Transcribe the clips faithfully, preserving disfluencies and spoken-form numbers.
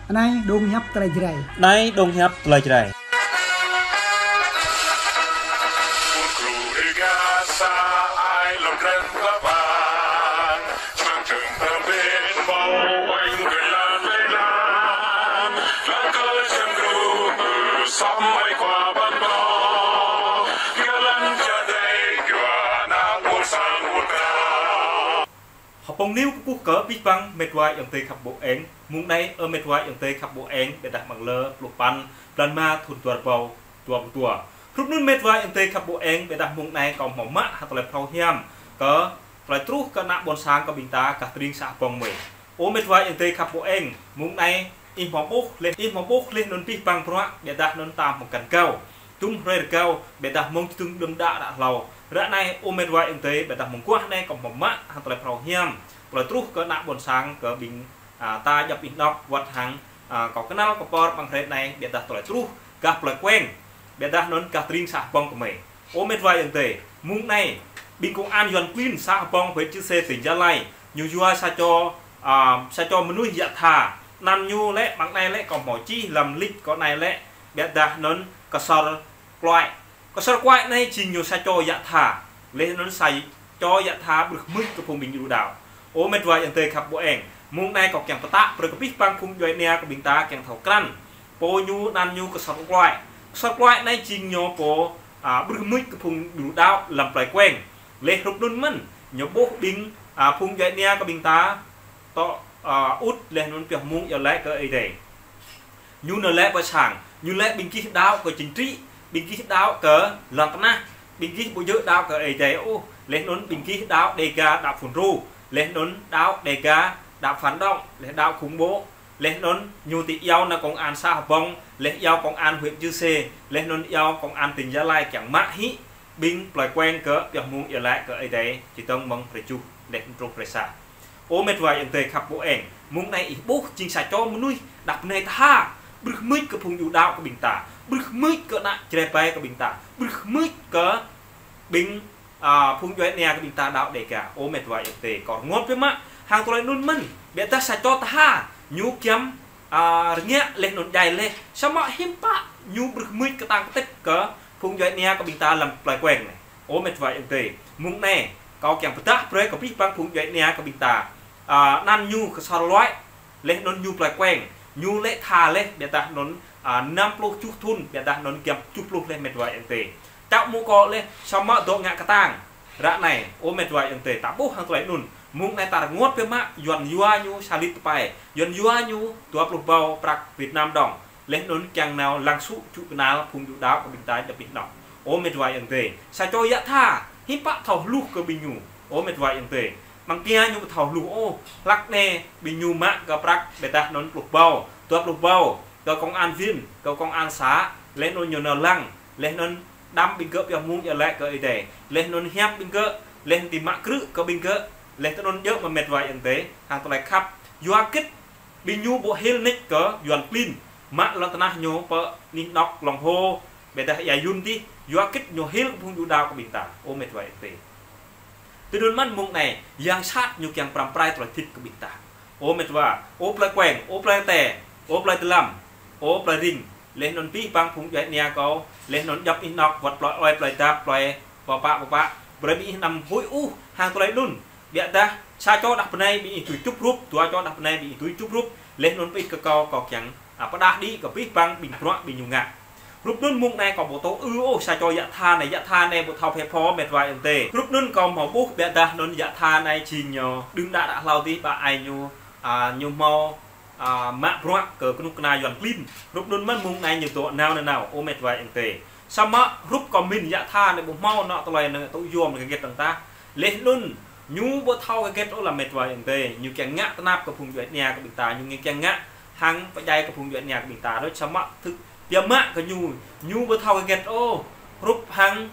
Anai dong hiăp tơlơi Jrai. Anai dong hiăp tơlơi Jrai. Hơpông Niu kơkuh kơ abih bang met wa ayŏng adơi khăp ƀô̆ eng. Mông anai ơ met wa ayŏng adơi khăp ƀô̆ eng, biă dah mơ̆ng lơ pluh păn, blan ma thun dua rơbâo dua pluh dua. Hrup anŭn met wa ayŏng adơi khăp ƀô̆ eng, biă dah mông anai kâo hmâo mă hăng tơlơi phrâo hiam kơ tơlơi truh kơ ană ƀôn sang kơ ƀing ta gah tơring să Hơbông mơi. Ơ met wa ayŏng adơi khăp ƀô̆ eng, mông anai ih hmâo ƀuh laih, ih hmâo ƀuh laih anŭn abih bang bruă, biă dah anŭn tam hmâo găn rơgao. Dŭm hrơi rơgao, biă dah mơ̆ng čơdơ̆ng đưm đă đă hlâo. Ră anai ơ met wa ayŏng adơi, biă dah mơguah anai kâo hmâo mă hăng tơlơi phrâo hiam, tơlơi truh kơ ană ƀôn sang kơ ƀing, a, ta djŏp anih anŏk wơ̆t hăng, a, kâo kơnăl kơ pô ƀơ̆ng hrơi anai, biă dah tơlơi truh gah plơi Kueng, biă dah anŭn gah tơring să Hơbông kơ mơi. Ơ met wa ayŏng adơi, mông anai ƀing công an Yuan klin să Hơbông, huyện Chư Sê, tỉnh Gia Lai, ñu yua sa čô, a, sa čô mơnuih yă tha. Anăn ñu lĕ, ƀăng anai lĕ kâo hmâo čih lăm lịch kâo anai lĕ, biă dah anŭn Ksor Kloai. Ksor Kloai anai jing ñu sa čô yă tha. Laih anŭn sa čô yă tha ƀrư̆ hmưč kơ phung ƀing đu đao. Ơ met wa ayŏng adơi khăp ƀô̆ eng, mông anai kâo kiăng pơtă brơi kơ abih bang phung djuai ania kơ ƀing ta kiăng thâo krăn. Pô ñu, anăn ñu Ksor Kloai. Ksor Kloai anai jing ñu pô, a, ƀrư̆ hmưč kơ phung đu đao lăm plơi Kueng. Laih hrup anŭn mơ̆n, ñu ƀuh ƀing, a, phung djuai ania kơ ƀing ta tŏ, a, ŭt laih anŭn pioh mông iâu laĭ kơ Ơi Adai. Ñu nao laĭ pơ sang, ñu laĭ ƀing gih đao kơ chính trị, ƀing gih đao kơ lŏn tơnah, ƀing gih ƀu djơ̆ đao kơ Ơi Adai ôh, laih anŭn ƀing gih đao Đêga, đao Fulro, laih anŭn đao Đêga, đao phản động, laih đao khủng bố, laih anŭn ñu či iâu nao công an să Hơbông, laih iâu công an huyện Chư Sê, laih anŭn iâu công an tỉnh Gia Lai kiăng mă hĭ ƀing plơi Kueng kơ pioh mông iâu laĭ kơ Ơi Adai, čơdơ̆ng mơ̆ng hrơi juh laih anŭn truh hrơi sa. Ơ met wa ayŏng adơi khăp ƀô̆ eng, mông anai ih ƀuh jing sa čô mơnuih đah bơnai tha, ƀrư̆ hmưč kơ phung đu đao kơ ƀing ta, ƀrư̆ hmưč kơ ană Jrai ƀai kơ ƀing ta, ƀrư̆ hmưč kơ ƀing, a, phung djuai ania kơ ƀing ta đao Đêga. Ơ met wa ayŏng adơi, kâo rơngot biă mă hăng tơlơi anŭn mơ̆n, biă dah sa čô tha, ñu giăm, a, rơngiă laih anŭn djai laih, samơ̆ hiư̆m pă ñu ƀrư̆ hmưč kơtang kơtit kơ phung djuai ania kơ ƀing ta lăm plơi Kueng anai. Ơ met wa ayŏng adơi, mông anai kâo kiăng pơtă brơi kơ abih bang phung djuai ania kơ ƀing ta. A, anăn ñu Ksor Kloai, laih anŭn ñu plơi Kueng, ñu lĕ tha laih, biă dah anŭn, a, năm pluh tơjuh thun, biă dah anŭn giăm tơjuh pluh laih met wa ayŏng adơi. Čăp mơ̆ng kâo laih, samơ̆ dŏ ngă kơtang. Ră anai, ơ met wa ayŏng adơi, ta ƀuh hăng tơlơi anŭn. Mông anai ta rơngot biă mă, Yuan yua ñu sa lit tơpai, Yuan yua ñu dua pluh rơbâo prăk Việt Nam đồng. Laih anŭn kiăng nao lăng sŭ čŭ kơnăl phung đu đao kơ ƀing ta djŏp anih anŏ. Ơ met wa ayŏng adơi, sa čô yă tha, hiư̆m pă thâo hluh kơ ƀing ñu. Ơ met wa ayŏng adơi, ƀăng kia ñu ƀu thâo hluh ôh, hlăk anai ƀing ñu mă kơ prăk biă dah anŭn pluh rơbâo, dua pluh rơbâo, kơ công an viên, kơ công an xã, laih anŭn ñu nao lăng, laih anŭn đăm ƀing gơ̆ pioh mông iâu laĭ kơ Ơi Adai, laih anŭn hiăp ƀing gơ̆, laih anŭn či mă krư̆ kơ ƀing gơ̆, laih tơ anŭn djơ̆ mă met wa ayŏng adơi, hăng tơlơi khăp, yua hơget ƀing ñu ƀu hil nik kơ Yuan klin, mă lŏn tơnah ñu pơ anih anŏ Long Hồ, biă dah ia Yun dih, yua hơget ñu hil kơ phung đu đao kơ ƀing ta, ơ met wa ayŏng adơi. Tui anŭn mơ̆n mông anai, yang sat ñu kiăng pơrăm pơrai tơlơi hơdip kơ ƀing ta. Ơ met wa, ơ plơi Kueng, ơ plơi Tê, ơ plơi Dơlăm, ơ plơi Ring, laih anŭn abih bang phung djuai ania kâo, laih anŭn djŏp anih anŏ, wơ̆t plơi Ơi, plơi Dap, plơi Pơpă, Pơpă, brơi ƀing ih anăm huĭ ôh hăng tơlơi anŭn. Biă dah sa čô đah bơnai ƀing ih tui čŭp hrup, dua čô đah bơnai ƀing ih tui čŭp hrup, laih anŭn pĭt kơ kâo, kâo kiăng, a, pơdah đĭ kơ abih bang ƀing bruă ƀing ñu ngă. Hrup anŭn mông anai kâo ƀu thâo ư ôh sa čô yă tha anai, yă tha anai ƀu thâo phe pho met wa ayŏng adơi. Hrup anŭn kâo hmâo ƀuh biă dah anŭn yă tha anai jing ñu đưm đă đă hlâo dih ƀă ai ñu, a, ñu hmâo, a, mă bruă kơ kơnuk kơna Yuan klin. Hrup anŭn mơ̆n mông anai ñu dŏ nao nanao, ơ met wa ayŏng adơi. Samơ̆ hrup kâo min yă tha anai ƀu hmâo anŏ tơlơi anŭn tŭ yom kơ hơget dơ̆ng tah. Laih anŭn ñu ƀu thâo hơget ôh lăm met wa ayŏng adơi. Ñu kiăng ngă tơnap kơ phung djuai ania kơ ƀing ta, ñu kiăng ngă hăng pơdjai kơ phung djuai ania kơ ƀing ta. Đôč samơ̆ tŭ biă mă kơ ñu, ñu ƀu thâo hơget ôh. Hrup hăng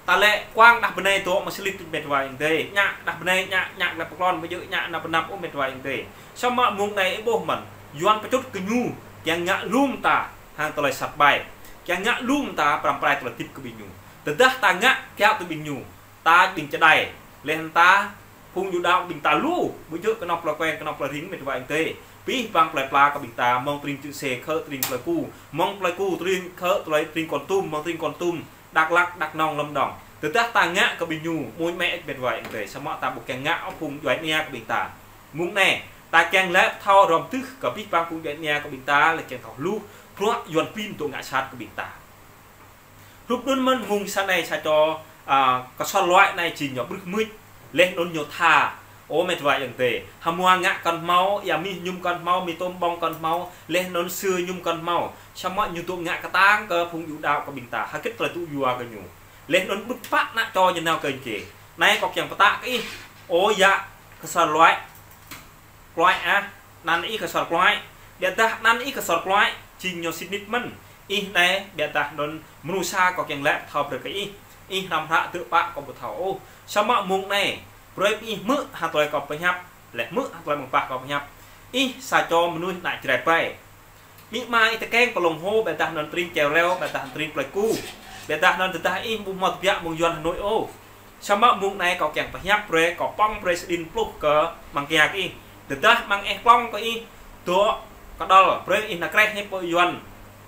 ta lĕ kuang đah bơnai dŏ mă slit met wa ayŏng adơi. Ñă đah bơnai, ñă, ñă lĕ pơklon, ƀu djơ̆ ñă nao pơnăp ôh met wa ayŏng adơi. Samơ̆ mông anai ih ƀuh mơ̆n, Yuan pơčŭt kơ ñu, kiăng ngă lum ta hăng tơlơi sat ƀai. Kiăng ngă lum ta pơrăm pơrai tơlơi hơdip kơ ƀing ñu. Tơdah ta ngă kiaŏ tui ƀing ñu, ta ƀing čơđai, laih anŭn ta phung đu đao ƀing ta lu, ƀu djơ̆ kơnuk plơi Kueng, kơnuk plơi Ring met wa ayŏng adơi. Abih bang plơi pla kơ ƀing ta, mơ̆ng tring Čư̆ Sê khŏm tring Plei Ku, mơ̆ng Plei Ku tring khŏm tring Kon Tum, mơ̆ng tring Kon Tum, Dak Lak, Dak Nông, Lâm Đồng. Tơdah ta ngă kơ ƀing ñu, mơ̆ng mĕ ĕč met wa ing tê, samơ̆ ta ƀu kiăng ngă ôh phung djuai ania kơ ƀing ta. Mơ̆ng anai, ta kiăng lĕ thâo hrŏm tưh kơ abih bang phung djuai ania kơ ƀing ta, lĕ kiăng thâo hluh, bruă Yuăn klin tŭ ngă sat kơ ƀing ta. Hrup anŭn mơ̆n mơ̆ng sa anai sa čô, a, Ksor Luai anai jing ñu brưh mưč, laih anŭn ñu tha. Ơ met wa ing tê, hmua ngă kăn hmâo, ia mih mơñum kăn hmâo, mì tôm ƀơ̆ng kăn hmâo, laih anŭn sưa mơñum kăn hmâo. Samơ̆ ñu dŏ ngă kơtang kơ phung yu đaŏ kơ ƀing ta, hơget tơlơi tŭ yua kơ ñu. Laih anŭn ƀrư̆ pă ană čô ñu nao kơ ing kê. Anai kâo kiăng pơtă kơ ih. Ơ yă Ksor Luai. Kluai ah, anăn ih Ksor Kluai. Biă dah anăn ih Ksor Kluai, jing ñu sĭt nik mơ̆n. Ih anai, biă dah anŭn mơnuih sa kâo kiăng lĕ thâo brơi kơ ih. Ih hrăm hră tơpă kâo ƀu thâo ôh. Samơ̆ mơ̆ng anai, brơi ih hmư̆ hăng tơlơi kâo pơhiăp, laih hmư̆ hăng tơlơi mơ̆ng pă kâo pơhiăp. Ih sa čô mơnuih ană Jrai ƀai. Amĭ ama ih tơkeng pơ Long Hồ, biă dah anŭn tring Čeo Reo, biă dah anŭn tring Plei Ku. Biă dah anŭn tơdah ih ƀu hmâo tơbiă mơ̆ng Yuăn Hà Nội ôh. Samơ̆ mơ̆ng anai kâo kiăng pơhiăp brơi, kâo pŏng brơi sĭn pluh kơ amăng kiăng kơ ih. Tơdah amăng eh klŏng kơ ih, dŏ kơdŏl, brơi ih nao kreh hĭ pơ Yuăn.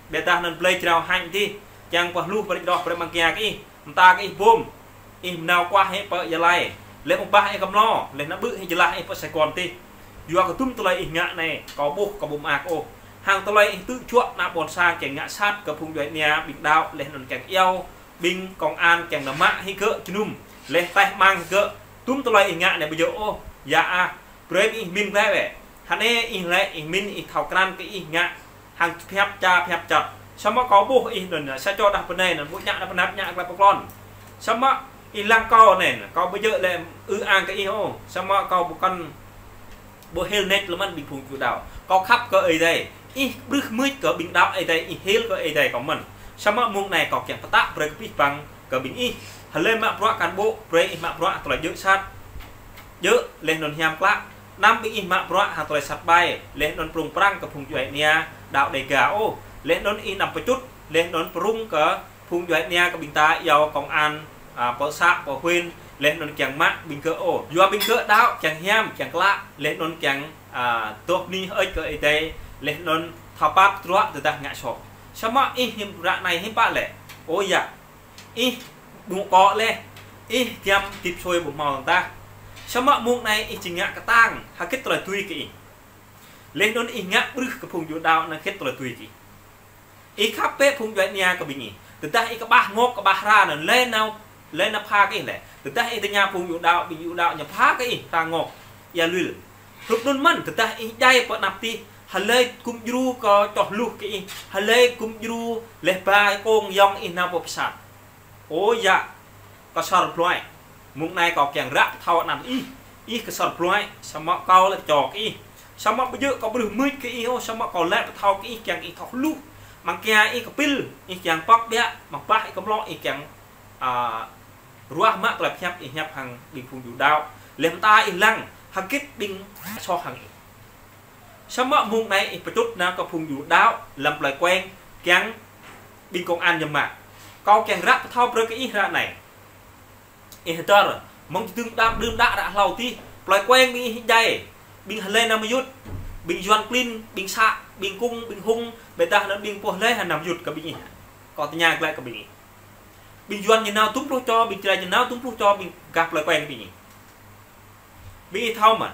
Biă dah anŭn blơi jrao hañ dih, kiăng pơhluh brơi đôč brơi amăng kiăng kơ ih. Mơta kơ ih bum, ih nao kuah hĭ pơ Gia Lai. Laih mơ̆ng bah ih kơmlô, laih nao ƀư̆ hĭ jơlah ih pơ Sài Gòn dih. Yua kơ tŭm tơlơi ih ngă anai, kâo ƀuh kâo ƀu mơak ôh. Hăng tơlơi ih tŭ čuă ană ƀôn sang kiăng ngă sat kơ phung djuai ania ƀing đaŏ, laih anŭn kiăng iâu ƀing công an kiăng nao mă hĭ gơ̆ jơnum, laih taih amăng hĭ gơ̆. Tŭm tơlơi ih ngă anai ƀu djơ̆ ôh. Yă ah, brơi ih min glai wĕ. Hơnê ih lĕ ih min ih thâo krăn kơ ih ngă hăng pơhiăp ča pơhiăp čăt. Samơ̆ kâo ƀuh ih anŭn, sa čô đah bơnai anŭn, ƀu ngă đah bơnai ngă glai pơklon. Samơ̆ ih lăng kâo anŭn, kâo ƀu djơ̆ lĕ ư ang kơ ih ôh. Samơ̆ kâo ƀu kăn ƀu hil net lơmăn ƀing phung yu đaŏ. Kâo khăp kơ Ơi Adai. Ih brưh mưč kơ ƀing đaŏ Ơi Adai, ih hil kơ Ơi Adai kâo mơ̆n. Samơ̆ mơ̆ng anai kâo kiăng pơtă brơi kơ abih bang kơ ƀing ih. Hlơi mă bruă cán bộ, brơi ih mă bruă tơlơi djơ̆ sat. Djơ̆, laih anŭn hiam klă. Anăm ƀing ih mă bruă hăng tơlơi sat ƀai, laih anŭn prung prang kơ phung djuai ania đaŏ Đêga ôh. Laih anŭn ih anăm pơčŭt, laih anŭn prung kơ phung djuai ania kơ ƀing ta iâu công an, a, pơ să, pơ huyện, laih anŭn kiăng mă ƀing gơ̆ ôh. Yua ƀing gơ̆ đaŏ kiăng hiam, kiăng klă, laih anŭn kiăng, a, dŏ bơni hơơč kơ Ơi Adai, laih anŭn thâo pap truă tơdah ngă soh. Samơ̆ ih hiư̆m ră anai hiư̆m pă lĕ. Ơ yă, ih ƀu kơ lĕ, ih giăm tĭp sui ƀu hmâo lăng tah. Samơ̆ mơ̆ng anai ih či ngă kơtang, hơget tơlơi tui kơ ih. Laih anŭn ih ngă brưh kơ phung yu đaŏ anŭn hơget tơlơi tui kơ ih. Ih khăp bĕ phung djuai ania kơ ƀing ih. Tơdah ih kơƀah ngŏk kơƀah hra anŭn, hlơi nao, hlơi nao pha kơ ih lĕ. Tơdah ih tơña phung yu đaŏ, ƀing yu đaŏ ñu pha kơ ih, hra ngŏk, ia lul. Hrup anŭn mơ̆n, tơdah ih djai pơ anăp dih, hlơi gum djru kơ čoh hluh kơ ih, hlơi gum djru laih ba kông yŏng ih nao pơ pơsat. Ơ yă Ksor Pluai, mơ̆ng anai kâo kiăng ră pơthâo anăn ih, ih Ksor Pluai, samơ̆ kâo lĕ čô kơ ih. Samơ̆ ƀu djơ̆ kâo brưh mưč kơ ih ôh, samơ̆ kâo lĕ pơthâo kơ ih kiăng ih thâo hluh. Amăng kiăng ih kơpĭl, ih kiăng pŏk biă, amăng bah ih kơmlô ih kiăng, a, ruah mă tơlơi pơhiăp ih hiăp hăng ƀing phung yu đaŏ. Laih mơta ih lăng, hơget ƀing soh hăng ih. Samơ̆ mơ̆ng anai ih pơčŭt nao kơ phung yu đaŏ lăm plơi Kueng kiăng ƀing công an ñu mă. Kâo kiăng ră pơthâo brơi kơ ih ră anai. Ih hơdơr, mơ̆ng čơdơ̆ng đam đưm đă ră hlâo dih, plơi Kueng ƀing ih djai, ƀing hlơi nao mơyut, ƀing Yuăn klin, ƀing să, ƀing kung, ƀing hung, biă dah anŭn ƀing pô hlơi hă nao mơyut kơ ƀing ih. Kâo tơña glaĭ kơ ƀing ih. Ƀing Yuăn ñu nao tŭm pluh čô, ƀing Jrai ñu nao tŭm pluh čô, ƀing gah plơi Kueng ƀing ih. Ƀing ih thâo mơ̆n.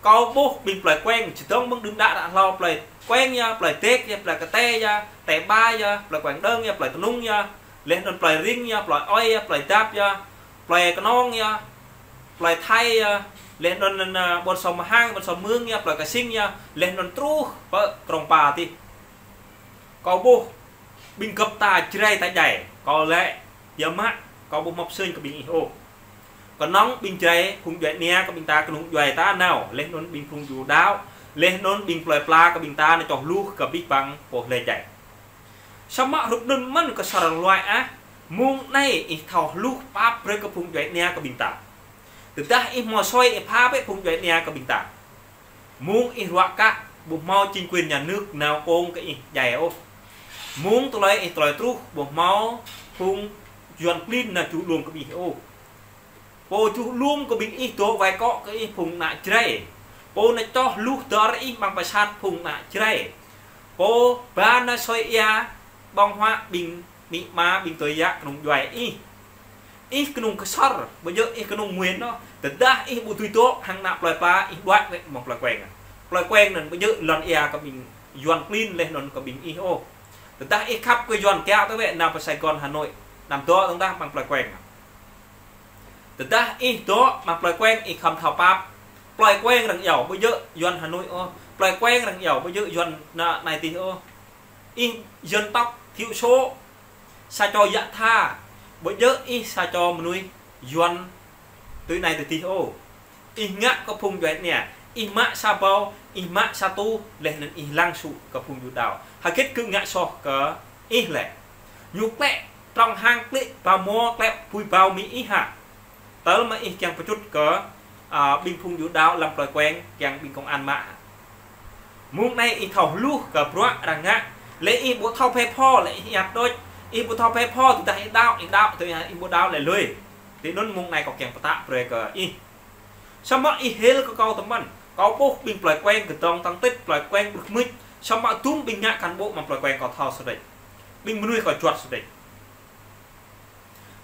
Kâo ƀuh ƀing plơi Kueng, čơdơ̆ng mơ̆ng đưm đă ră hlâo, plơi Kueng yơh, plơi Dek yơh, plơi Kơtê yơh, Tê Ba yơh, plơi Kueng Đơng yơh, plơi Tơnŭng yơh, laih anŭn plơi Ring yơh, plơi Ơi yơh, plơi Dap yơh, plơi Kơnong yơh, plơi Thai yơh, laih anŭn, anŭn, a, ƀôn Sôm Mơhang, ƀôn Sôm Mưng yơh, plơi Kơsing yơh, laih anŭn truh pơ Krông Pa dih. Kâo ƀuh ƀing gơ̆p ta Jrai ta djai, kâo lĕ biă mă, kâo ƀu hmâo pơsưn kơ ƀing ih ôh. Kơnơ̆ng ƀing Jrai, phung djuai ania kơ ƀing ta, kơnung djuai ta nao, laih anŭn ƀing phung yu đaŏ, laih anŭn ƀing plơi pla kơ ƀing ta nao čoh hluh kơ abih bang pô hlơi djai. Samơ̆ hrup anŭn mơ̆n Ksor Luai ah, mơ̆ng anai ih thâo hluh pap brơi kơ phung djuai ania kơ ƀing ta. Tơdah ih hmâo sui ih pha bĕ phung djuai ania kơ ƀing ta. Mơ̆ng ih ruă kă, ƀu hmâo chính quyền nhà nước nao kông kơ ih djai ôh. Mơ̆ng tơlơi ih tơlơi truh, ƀu hmâo phung Yuăn klin nao čuh lŏm kơ ƀing ih ôh. Pô čuh lŏm kơ ƀing ih dŏ wai akŏ kơ ih phung ană Jrai. Pô nao čoh luh dơr ih amăng pơsat phung ană Jrai. Pô ba nao sui ia ƀơ̆ng huă ƀing amĭ ama ƀing tơyă kơnung djuai ih. Ih kơnung Ksor, ƀu djơ̆ ih kơnung Nguyên ôh. Tơdah ih ƀu dưi dŏ hăng ană plơi pla, ih đuaĭ wơ̆t mơ̆ng plơi Kueng. Plơi Kueng anŭn ƀu djơ̆ lŏn ia kơ ƀing Yuan klin laih anŭn kơ ƀing ih ôh. Tơdah ih khăp kơ Yuan kiaŏ tơ wơ̆t nao pơ Sài Gòn, Hà Nội, anăm dŏ dơ̆ng tah amăng plơi Kueng. Tơdah ih dŏ amăng plơi Kueng ih khŏm thâo pap. Plơi Kueng arăng iâu ƀu djơ̆ Yuan Hà Nội ôh. Plơi Kueng arăng iâu ƀu djơ̆ Yuan anai adih ôh. Ih dân tộc thiểu số, sa čô yă tha, ƀu djơ̆ ih sa čô mơnuih Yuan tui anai tui adih ôh. Ih ngă kơ phung djuai ania, ih mă sa ƀâo, ih mă sa tuh, laih anŭn ih lăng sŭ kơ phung Yu đaŏ. Hơget gơ̆ ngă soh kơ ih lĕ? Ñu klĕ trong hang, klĕ ba mô, klĕ apui ƀâo amĭ ih hă? Tơl mơ̆ ih kiăng pơčŭt kơ, a, ƀing phung Yu đaŏ lăm plơi Kueng, kiăng ƀing công an mă hă? Mơ̆ng anai ih thâo hluh kơ bruă arăng ngă, lĕ ih ƀu thâo phe pho, lĕ ih yap đôč, ih ƀu thâo phe pho, tơdah ih đaŏ, ih đaŏ, tơdah ih ƀu đaŏ lĕ lui. Tui anŭn mơ̆ng anai kâo kiăng pơtă brơi kơ ih. Samơ̆ ih hil kơ kâo tơmăn, kâo ƀuh ƀing plơi Kueng kơdŏng tang tĭt, plơi Kueng ƀrư̆ mưč, samơ̆ dŭm ƀing ngă cán bộ amăng plơi Kueng kâo thâo sơđĕč. Ƀing mơnuih kâo juăt sơđĕč.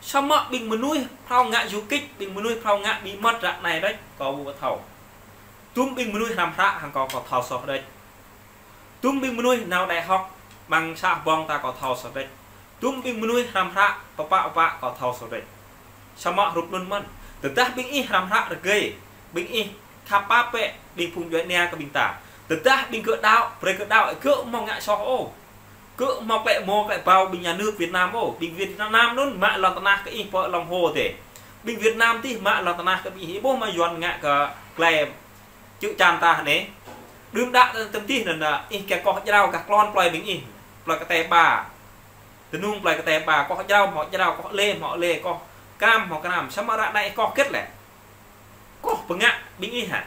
Samơ̆ ƀing mơnuih phrâo ngă du kích, ƀing mơnuih phrâo ngă bí mật ră anai đôč, kâo ƀu thâo. Dŭm ƀing mơnuih hrăm hră hăng kâo, kâo thâo soh đôč. Dŭm ƀing mơnuih nao đại học amăng xã Hbông ta, kâo thâo soh đôč. Dŭm ƀing mơnuih hrăm hră pơpă pơpă, kâo thâo soh đôč. Samơ̆ hrup anŭn mơ̆n, tơdah ƀing ih hrăm hră rơgơi, ƀing ih khăp pap bĕ ƀing phung djuai ania kơ ƀing ta. Tơdah ƀing gơ̆ đaŏ, brơi gơ̆ đaŏ, gơ̆ ƀu hmâo ngă soh ôh. Gơ̆ ƀu hmâo klĕ mô klĕ ƀâo ƀing nhà nước Việt Nam ôh. Ƀing Việt Nam anŭn mă lŏn tơnah kơ ih pơ lòng hồ adih. Ƀing Việt Nam adih mă lŏn tơnah kơ ƀing ih, ih ƀuh mơ̆ Yuan ngă kơ klĕ čư̆ čan ta anai. Đưm đă tơm adih anŭn, ih kiăng koh jrao gah klon plơi ƀing ih. Plơi Kơte Ba. Tơnung plơi Kơte Ba, koh jrao, hmâo jrao, koh lê, hmâo lê, koh kram, hmâo kram. Samơ̆ ră anai ih koh hơget lĕ? Koh pơngă ƀing ih hă?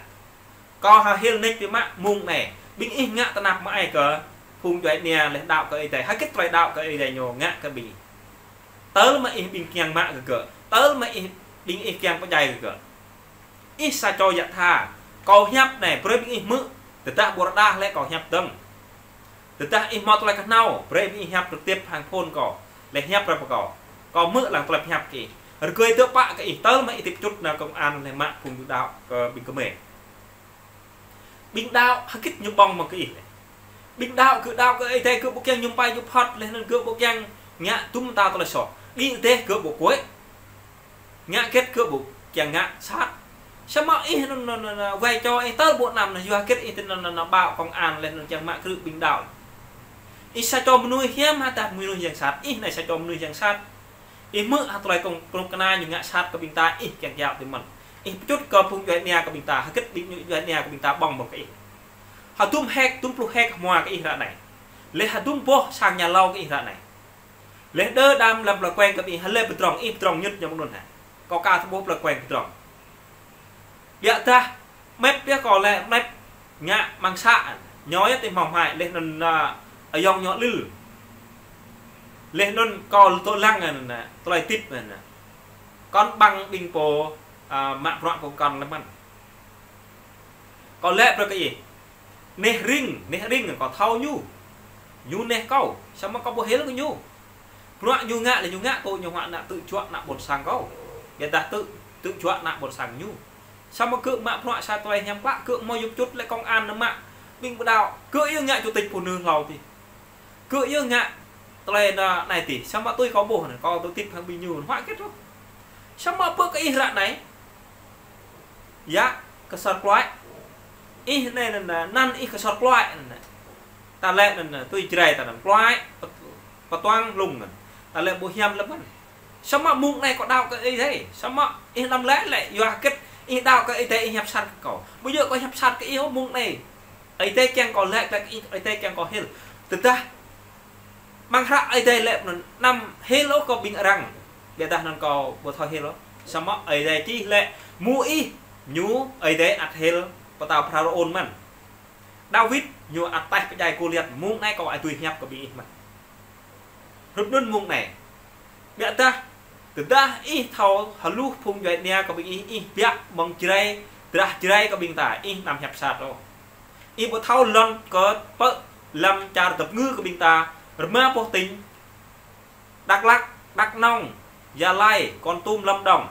Kâo hă hil nač biă mă mơ̆ng anai. Ƀing ih ngă tơnap mơai kơ phung djuai ania laih đaŏ kơ Ơi Adai. Hơget tơlơi đaŏ kơ Ơi Adai ñu ngă kơ ƀing ih? Tơl mơ̆ ih ƀing kiăng mă kơ gơ̆. Tơl mơ̆ ih ƀing ih kiăng pơdjai kơ gơ̆. Ih sa čô yă tha. Kâo hiăp anai, brơi ƀing ih hmư̆. Tơdah ƀu rơđah lĕ kâo hiăp dơ̆ng. Tơdah ih hmâo tơlơi kơhnâo, brơi ƀing ih hiăp trực tiếp hăng phone kâo. Lĕ hiăp brơi pơ kâo. Kâo hmư̆ lăng tơlơi hiăp kơ ih. Rơgơi tơpă kơ ih, tơl mơ̆ ih hơdip pơčŭt nao công an lĕ mă phung Yu đaŏ kơ ƀing kơmơi. Ƀing đaŏ hơget ñu ƀơ̆ng mơ̆ng kơ ih lĕ? Ƀing đaŏ gơ̆ đaŏ kơ Ơi Adai, gơ̆ ƀu kiăng mơñum pai mơñum phat, laih anŭn gơ̆ ƀu kiăng ngă dŭm mơta tơlơi soh. Đĭ adih gơ̆ ƀu kuĕ. Ngă hơget gơ̆ ƀu kiăng ngă sat. Samơ̆ ih anŭn, anŭn, anŭn, wai čô ih tơl ƀu anăm anŭn, yua hơget ih tơ anŭn, anŭn, anŭn ƀâo công an laih anŭn kiăng mă krư̆ ƀing đaŏ. Ih sa čô mơnuih hiam hă dah mơnuih yang sat? Ih anai sa čô mơnuih yang sat. Ih hmư̆ hă tơlơi kông, kông kơna ñu ngă sat kơ ƀing ta, ih kiăng kiaŏ tui mơ̆n. Ih pơčŭt kơ phung djuai ania kơ ƀing ta, hơget ƀing ñu djuai ania kơ ƀing ta ƀơ̆ng mơ̆ng kơ ih. Hơdôm héc, dôm pluh héc hmua kơ ih ră anai. Lĕ hơdôm boh sang nhà lầu kơ ih ră anai. Lĕ đơ đam lăm plơi Kueng kơ ƀing ih, hơlĕ pơdrŏng, ih pơdrŏng ñŭt ñu mơ̆ng anŭn hă? Kâo ka tơƀuh plơi Kueng pơdrŏng. Biă dah, mĕt biă kâo lĕ, mĕt ngă amăng xã, ñu yơh tơ hmâo hmai, laih anŭn, a, ayŏng ñu lil. Laih anŭn kâo tơlăng anŭn, tơlơi hơdip anŭn. Kâo ƀơ̆ng ƀing pô, a, mă bruă pơkŏn lĕ mơ̆n. Kâo lĕ brơi kơ ih. Neh Ring, Neh Ring kâo thâo ñu. Ñu neh kâo, samơ̆ kâo ƀu hil kơ ñu. Bruă ñu ngă lĕ ñu ngă, tơl ñu huă ană tơjuă ană ƀôn sang kâo. Biă dah tơ, tơjuă ană ƀôn sang ñu. Samơ̆ gơ̆ mă bruă sa tơlơi hiam klă, gơ̆ hmâo yŭp čut lĕ công an nao mă. Ƀing ƀu đaŏ, gơ̆ yơh ngă chủ tịch pô nư hlâo adih. Gơ̆ yơh ngă tơlơi anai adih, samơ̆ tui kâo ƀuh anŭn, kâo tơl hơdip hăng ƀing ñu, huă hơget ôh. Samơ̆ pơ kơ ih ră anai. Yă, Ksor Kloai. Ih anai anŭn, anăn ih Ksor Kloai anŭn. Ta lĕ anŭn, tui Jrai ta anŭn Kloai, pơt-, pơtuang lung anŭn. Ta lĕ ƀu hiam lĕ mơ̆n. Samơ̆ mơ̆ng anai kâo đaŏ kơ Ơi Adai. Samơ̆ ih anăm lĕ lĕ, yua hơget ih đaŏ kơ Ơi Adai ih hiăp sat kơ kâo. Ƀu djơ̆ kâo hiăp sat kơ ih ôh mơ̆ng anai. Ơi Adai kiăng kâo lĕ, lĕ kơ ih, Ơi Adai kiăng kâo hil. Tơdah amăng hră Ơi Adai lĕ anŭn, anăm hil ôh kơ ƀing arăng. Biă dah anŭn kâo ƀu thâo hil ôh. Samơ̆ Ơi Adai čih lĕ, mơ̆ng ih, ñu Ơi Adai ăt hil pơtao Pharaôn mơ̆n. Dawid ñu ăt taih pơdjai Gôliat, mơ̆ng anai kâo ăt dưi hiăp kơ ƀing ih mơ̆n. Hrup anŭn mơ̆ng anai. Biă dah, tơdah ih thâo hluh phung djuai ania kơ ƀing ih, ih biă mơ̆ng Jrai, Drah Jrai kơ ƀing ta, ih anăm hiăp sat ôh. Ih ƀu thâo lŏn kơ pơ lăm čar dăp ngư kơ ƀing ta, rơma boh tỉnh, Dak Lak, Dak Nông, Gia Lai, Kon Tum, Lâm Đồng.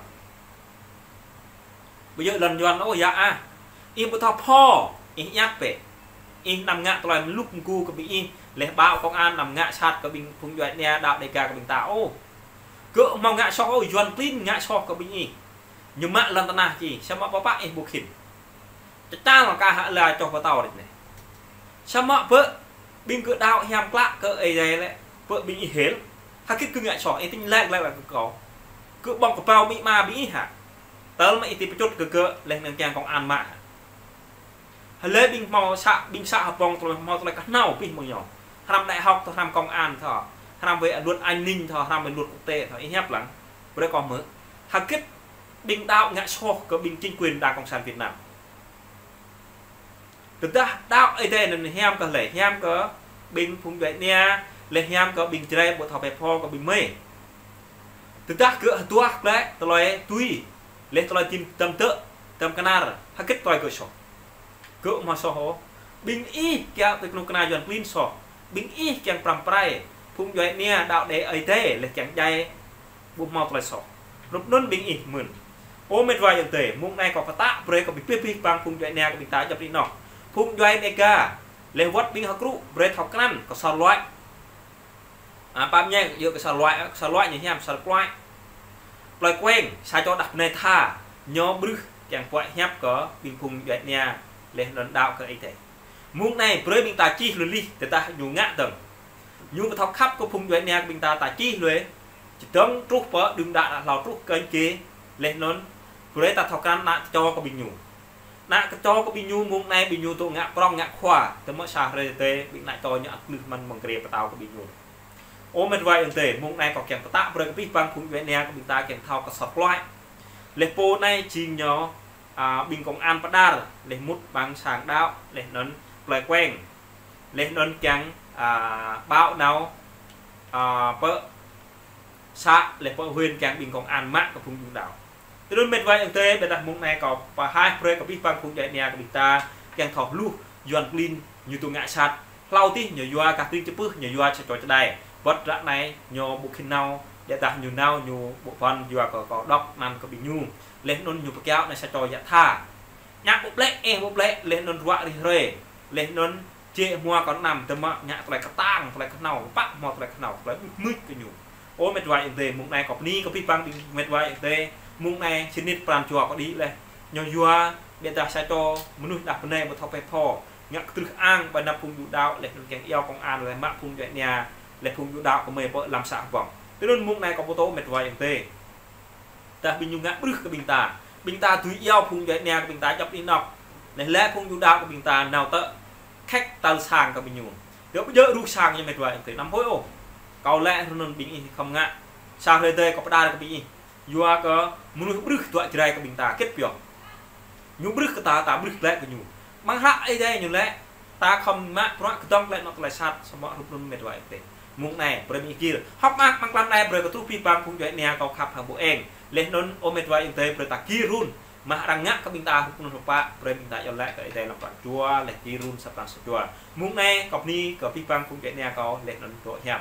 Ƀu djơ̆ lŏn Yuan ôh, yă ah. Ih ƀu thâo pho, ih ñăp bĕ. Ih anăm ngă tơlơi mluk mgu kơ ƀing ih, laih báo công an anăm ngă sat kơ ƀing phung djuai ania đaŏ Dega kơ ƀing ta ôh. Gơ̆ hmâo ngă soh ôh, Yuan klin ngă soh kơ ƀing ih. Ñu mă lŏn tơnah či, samơ̆ pơpă ih ƀu khĭn. Čơčal kah hă la čoh pơtâo rĭt anai. Samơ̆ pơ ƀing gơ̆ đaŏ hiam klă kơ Ơi Adai lĕ, pơ ƀing ih hil. Hơgĕt gơ̆ ngă soh, ih tĭng lek lek lek kơ kâo. Gơ̆ ƀơ̆ng kơƀâo amĭ ama ƀing ih hă. Tơl mă ih tĭ pơčut kơ gơ̆, laih anŭn kiăng công an mă hă. Hlơi ƀing hmâo să, ƀing să hơpŏng tơlơi hmâo tơlơi kơhnâo pih mơ̆ng ñu. Hrăm đại học thâo, hrăm công an thâo, hrăm về luật an ninh thâo, hrăm về luật quốc tế thâo, ih hiăp lăng. Brơi kâo hmư̆. Hơgĕt ƀing đaŏ ngă soh kơ ƀing chính quyền Đảng Cộng sản Việt Nam. Tơdah đaŏ Ơi Adai anŭn hiam kơ hlơi, hiam kơ ƀing phung djuai ania, laih hiam kơ ƀing Jrai ƀu thâo pĕ pho kơ ƀing mơi. Tơdah gơ̆ hơduah glaĭ tơlơi tui, laih tơlơi tim dăm dơ̆, dăm kơnar, hơgĕt tơlơi gơ̆ soh. Gơ̆ hmâo soh ôh. Ƀing ih kiăng tui kơnuk kơna Yuan klin soh. Ƀing ih kiăng pơrăm pơrai phung djuai ania đaŏ đe Ơi Adai, laih kiăng djai ƀu hmâo tơlơi soh. Rup anŭn ƀing ih mơ̆n. Ơ met wa ayŏng adơi, mông anai kâo pơtă brơi kơ abih bang phung djuai ania kơ ƀing ta djŏp anih anŏ. Phung djuai Dega, laih wơ̆t ƀing hơkrŭ, brơi thâo krăn, kơ sar luai. A, pap ñe, yua kơ sar luai, sar luai ñu hiam, sar luai. Plơi Kueng, sa čô đah bơnai tha, ñu brưh kiăng puăi hiăp kơ ƀing phung djuai ania, laih anŭn đaŏ kơ Ơi Adai. Mông anai, brơi ƀing ta čih lui lih, tơdah ñu ngă dơ̆ng. Ñu ƀu thâo khăp kơ phung djuai ania kơ ƀing ta, ta čih lui, čơdơ̆ng truh pơ đưm đă đă hlâo truh kơnh kê, laih anŭn, brơi ta thâo krăn ană tơčô kơ ƀing ñu. Ană tơčô kơ ƀing ñu mông anai ƀing ñu dŏ ngă prŏng ngă khua, tơmă sa hrơi tơdơi, ƀing ană tơčô ñu ăt glưh mơ̆n mơ̆ng grê pơtao kơ ƀing ñu. Ơ met wa ayŏng adơi, mông anai kâo kiăng pơtă brơi kơ abih bang phung djuai ania kơ ƀing ta kiăng thâo kơ sar luai. Laih pô anai jing ñu, a, ƀing công an pơđar, laih mŭt ƀăng sang đaŏ, laih anŭn Plơi Kueng. Laih anŭn kiăng, a, báo nao, a, pơ să, laih pơ huyện kiăng ƀing công an mă kơ phung djuai đaŏ. Tui anŭn met wa ayŏng adơi, ƀiădah mông anai kâo pơhaih brơi kơ abih bang phung djuai ania kơ ƀing ta, kiăng thâo hluh, Yuan klin, ñu dŏ ngă sat. Hlâo adih, ñu yua kah tring čơpưh, ñu yua sa čô čơđai. Wơ̆t ră anai, ñu ƀu khĭn nao, ƀiădah ñu nao, ñu ƀu păn yua kơ kâo đŏk anăn kơ ƀing ñu. Laih anŭn ñu pơkiaŏ anai sa čô yă tha. Ñă ƀu ƀlĕ, ĕh ƀu ƀlĕ, laih anŭn ruă rĭh hrơi. Laih anŭn jĕ hmua kơ anăm, tơmă ngă tơlơi kơtang, tơlơi kơhnâo, pă hmâo tơlơi kơhnâo, tơlơi ƀuh mưč kơ ñu. Ơ met wa ayŏng adơi, mông anai kâo bơni kơ abih bang ƀing met wa ayŏng adơi, mông anai sĭt nik pran jua kâo đĭ laih. Ñu yua, ƀiădah sa čô mơnuih đah bơnai ƀu thâo pĕ pho, ngă kơtrưh ang ƀơi anăp phung djuai đaŏ, laih anŭn kiăng iâu công an, laih mă phung djuai ania, laih phung djuai đaŏ kơ mơi pơ lăm să hơbŏng. Tui anŭn mông anai kâo pơtô met wa ayŏng adơi. Tơdah ƀing ñu ngă brưh kơ ƀing ta. Ƀing ta dưi iâu phung djuai ania kơ ƀing ta djŏp anih anŏ. Laih lĕ phung djuai đaŏ kơ ƀing ta nao tơ khĕk tơl sang kơ ƀing ñu. Tơ ƀu djơ̆ ruh sang ñu met wa ayŏng adơi anăm hơi ôh. Kâo lĕ hrơi anŭn ƀing ih khŏm ngă. Sa hrơi tơdơi kâo pơđar kơ ƀing ih. Yua kơ mơnuih brưh dŏ Jrai kơ ƀing ta hơgĕt pioh. Ñu brưh kơ ta, ta brưh glaĭ kơ ñu. Mơ̆ng hră Ơi Adai ñu laĭ, ta khŏm mă bruă kơdŏng glaĭ anŏ tơlơi sat, samơ̆ rup anŭn met wa ayŏng adơi. Mông anai, brơi ƀing ih gir. Hơ̆k mơak mơ̆ng tlam anai, brơi kơ truh abih bang phung djuai ania kâo khăp hăng ƀu eng. Laih anŭn ơ met wa ayŏng adơi, brơi ta gir run. Mă arăng ngă kơ ƀing ta rup anŭn rup pă, brơi ƀing ta iâu laĭ kơ Ơi Adai lăm pran jua, laih gir run sa pran sa jua. Mông anai, kâo bơni kơ abih bang phung djuai ania kâo, laih anŭn dŏ hiam.